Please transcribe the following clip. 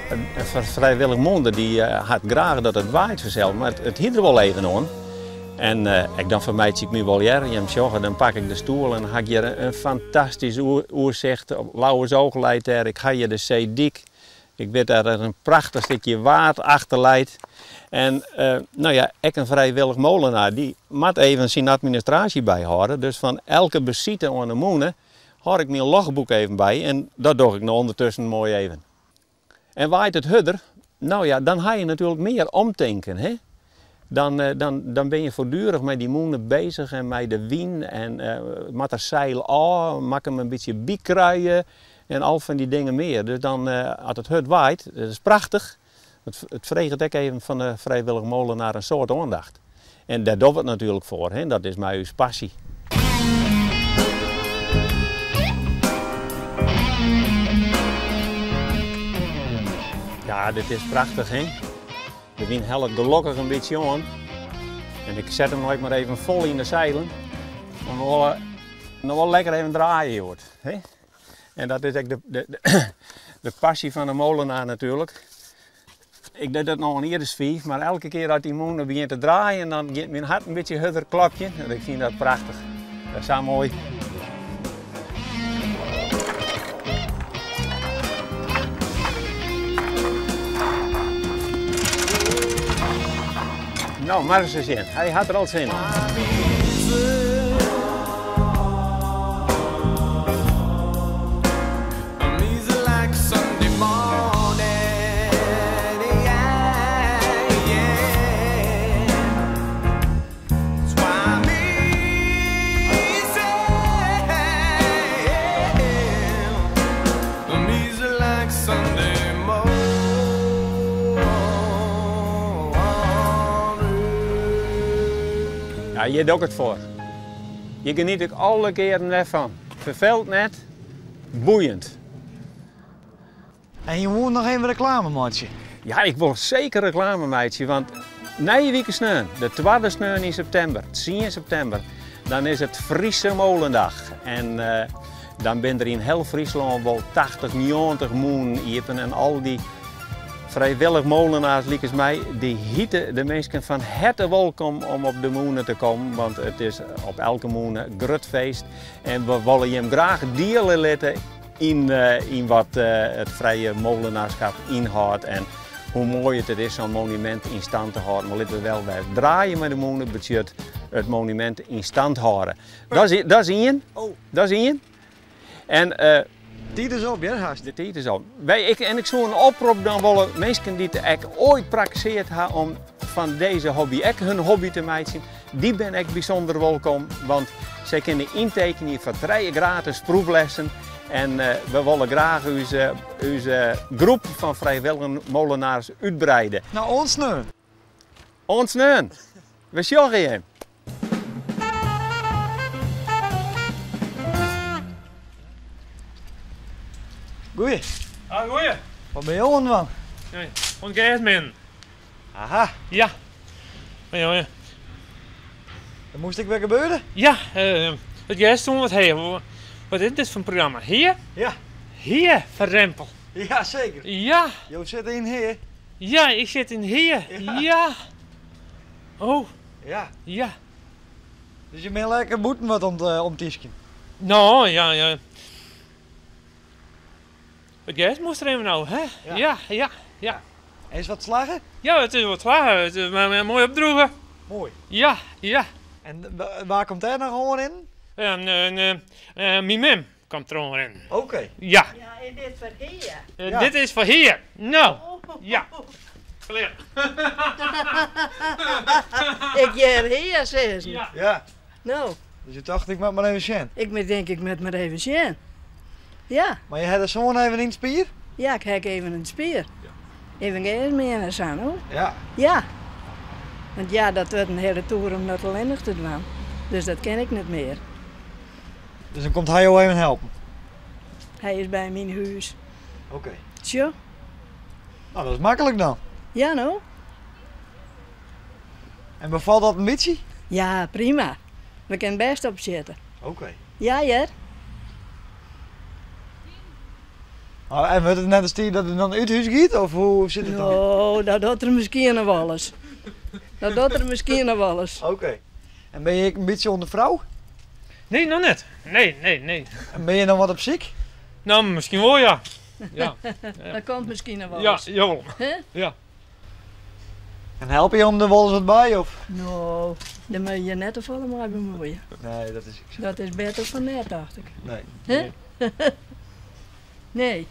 In frijwillich mûnder dy hat graach dat it waait fansels, mar it hie der wol even oan. En ek dan fermeitsje ik my wol hear. Jim sjogge, dan pak ik de stoel en dan ha ik hjir in fantastysk oersicht. Lauwersoog leit dêr, ik ha hjir de seedyk. Ik wit dat der in prachtich stikje waad achter leit. En no ja, ek in frijwillich molenaar dy moat even syn administraasje byhâlde. Dus fan elke besite oan de mûne hâld ik myn lochboek even by en dat doch ik no ûndertusken moai even. En waait it hurder, no ja, dan ha je natuerlik mear omtinken, hè. Dan, dan, dan bin je foarduerich mei dy mûne bezich en mei de wyn en moat der seil ôf, moat ik him in bytsje bykruie en al fan dy dingen mear. Dus dan, as it hurd waait, dat is prachtich, it freget ek even fan de frijwillige molenaar in soad oandacht. En dêr dogge we it natuerlik foar, hè, dat is mei ús passy. Ja, dit is prachtich, hè. De wyn hellet gelokkich in bytsje oan. En ik set him no ek mar even fol yn de seilen. Want we wolle noch wol lekker even draaie hjoed. Hè? En dat is ek de, de, de passy fan de molenaar natuerlik. Ik doch dat no in jier as fiif, mar elke kear as dy mûne begjint te draaien, dan giet myn hart in bytsje hurder klopjen. En ik fyn dat prachtich. Dat is sa moai. No, mar ris sjen. Hy hat der al sin oan. Ja, hjir doch ik it foar. Hjir geniet ik alle kearen wer fan. Ferfeelt net, boeiend. En je woene noch even reklame meitsje? Ja, ik wol seker reklame meitsje, want nije wike sneon, de twadde sneon yn septimber, tsien septimber, dan is it Friese Molendag. En dan binne der yn hiel Fryslân wol 80, 90 mûnen iepen en al dy frijwillich molenaars lykas my, dy hite de minsken fan herte wolkom om op de mûne te kommen, want it is op elke mûne grut feest. En we wolle jim graach diele litte yn wat it frije molenaarskap ynhâldt en hoe moai it is sa'n monumint yn stand te hâlden. Want litte we wel wêze, draaie mei de mûne betsjut it monumint yn stand hâlde. Dat is ien. Dat is ien. En, Tiid is op, hear, hast. De tiid is op. En ik soe in oprop dwaan wolle, minsken dy't ek oait praktiseard ha om fan dizze hobby ek hun hobby te meitsjen, dy binne ek bysûnder wolkom, want sy kinne yntekenje foar trije gratis proeflessen. En we wolle graach ús, ús groep fan frijwillige molenaars útbreide. No, oant sneon. Oant sneon. We sjogge jim. Goeie. Ah, goeie. Wat bin jo oan it dwaan? Oan it gersmeanen. Aha. Ja. Ja, ja. Dat moast ek wer gebeure? Ja, it gers stond wat heech. Wat is dit foar programma? Hea? Ja. Hea, ferrempel. Ja, seker. Ja. Jo sitte yn Hea. Ja, ik sit yn Hea. Ja. Oh. Ja. Ja. Dus je binne lekker bûten wat om tyskjen? No, ja, ja. It gers moast der even ôf, hè? Ja. Ja, ja, ja. En is wat slagge? Ja, it is wat slagge. It is mar moai opdroege. Moai. Ja, ja. En wa komt dêr noch oanrinnen? Myn mem komt der oanrinnen. Oké. Ja. Ja, is dit foar Hea? Ja. Dit is foar Hea. No, ja. Klear. Ik hear Hea sizzen. Ja. Ja. No. Dus je tocht, ik moat mar even sjen? Ik tink, ik moat mar even sjen. Ja. Mar je ha de soan even yn it spier? Ja, ik ha even yn it spier. Even gers meane en sa, no. Ja. Ja. Want ja, dat wurdt in hiele toer om dat allinnich te dwaan. Dus dat kin ik net mear. Dus dan komt hy jo even helpen? Hy is by myn hûs. Oké. Sjoch. No, dat is maklik dan. Ja, no. En befalt dat in bytsje? Ja, prima. We kinne bêst opsjitte. Oké. Ja, hear. Oh, en wurdt it net ris tiid dat er dan út hús giet? Of hoe sit it dan? No, dat docht er miskien noch wolris. Dat docht er miskien noch wolris. Oké. En binne je ek in bytsje oan de frou? Nee, noch net. Nee, nee, nee. En binne je noch wat op syk? No, miskien wol, ja. Ja. Dat komt miskien noch Ja, wolris. jawol. Hè? Ja. En helpe je him der wolris wat by? Of? No, dêr moatte je je net te folle mei bemuoie. Nee, dat is ek sa. Dat is better fan net, tocht ik. Nee. Hè? Nee.